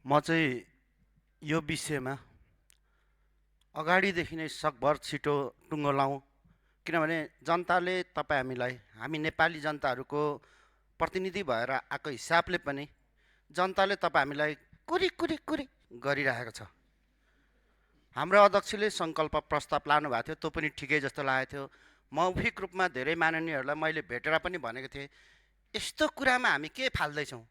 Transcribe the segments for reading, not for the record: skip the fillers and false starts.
म चाहिँ यो विषयमा अगाडिदेखि नै सकभर छिटो टुङ्गो लाउँ, किनभने जनताले हामीलाई, हामी नेपाली जनताहरूको प्रतिनिधि भएर आएको हिसाबले पनि जनताले हामीलाई कुरी कुरी कुरी गरिरहेको छ। हाम्रो अध्यक्षले सङ्कल्प प्रस्ताव लानुभएको थियो, त्यो पनि ठिकै जस्तो लागेको थियो। मौखिक रूपमा धेरै माननीयहरूलाई मैले भेटेर पनि भनेको थिएँ, यस्तो कुरामा हामी के फाल्दैछौँ?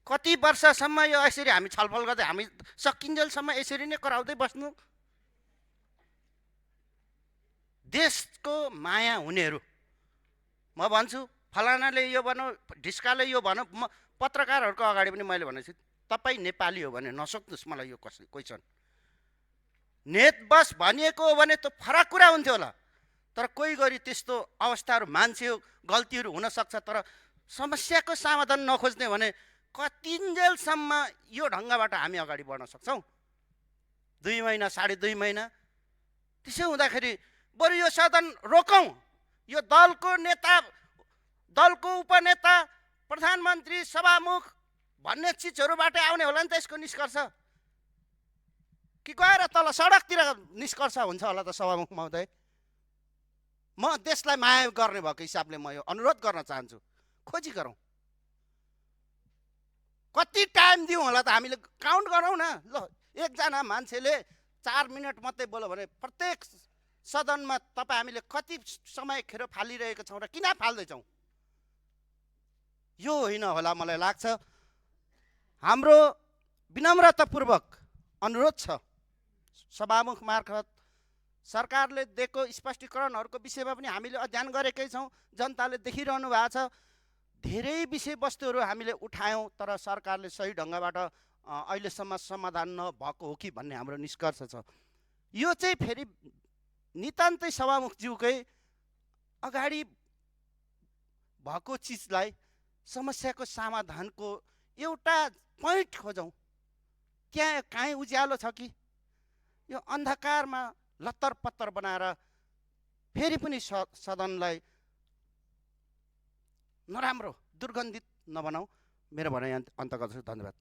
कति वर्षसम्म यो यसरी हामी छलफल गर्दै हामी सकिन्जेलसम्म यसरी नै कराउँदै बस्नु? देशको माया हुनेहरू, म भन्छु फलानाले यो भनौँ, ढिस्काले यो भनौँ, म पत्रकारहरूको अगाडि पनि मैले भनेको छु, तपाईँ नेपाली हो भने नसक्नुहोस् मलाई यो क्वेसन। नेत बस भनिएको हो भने त फरक कुरा हुन्थ्यो होला, तर कोही गरी त्यस्तो अवस्थाहरू मान्छे गल्तीहरू हुनसक्छ, तर समस्याको समाधान नखोज्ने भने कतिन्जेलसम्म यो ढङ्गबाट हामी अगाडि बढ्न सक्छौँ? 2 महिना, 2.5 महिना? त्यसो हुँदाखेरि बरु यो सदन रोकौँ। यो दलको नेता, दलको उपनेता, प्रधानमन्त्री, सभामुख भन्ने चिजहरूबाट आउने होला नि त यसको निष्कर्ष, कि गएर तल सडकतिर निष्कर्ष हुन्छ होला त? सभामुख महोदय, म देशलाई माया गर्ने भएको हिसाबले म यो अनुरोध गर्न चाहन्छु, खोजी गरौँ। कति टाइम दिउँ होला त? हामीले काउन्ट गरौँ न। ल, एकजना मान्छेले 4 मिनट मात्रै बोल्यो भने प्रत्येक सदनमा हामीले कति समय खेर फालिरहेका छौँ र किन फाल्दैछौँ? यो होइन होला मलाई लाग्छ। हाम्रो विनम्रतापूर्वक अनुरोध छ सभामुख मार्फत, सरकारले दिएको स्पष्टीकरणहरूको विषयमा पनि हामीले अध्ययन गरेकै छौँ, जनताले देखिरहनु भएको छ। धेरै विषयवस्तुहरू हामीले उठायौँ, तर सरकारले सही ढङ्गबाट अहिलेसम्म समाधान नभएको हो कि भन्ने हाम्रो निष्कर्ष छ। यो चाहिँ फेरि नितान्तै सभामुखज्यूकै अगाडि भएको चिजलाई समस्याको समाधानको एउटा पोइन्ट खोजौँ। त्यहाँ काहीँ उज्यालो छ कि? यो अन्धकारमा लत्तर पत्तर बनाएर फेरि पनि सदनलाई नराम्रो दुर्गन्धित नबनाऊ। मेरो भनाइ अन्त गर्छु। धन्यवाद।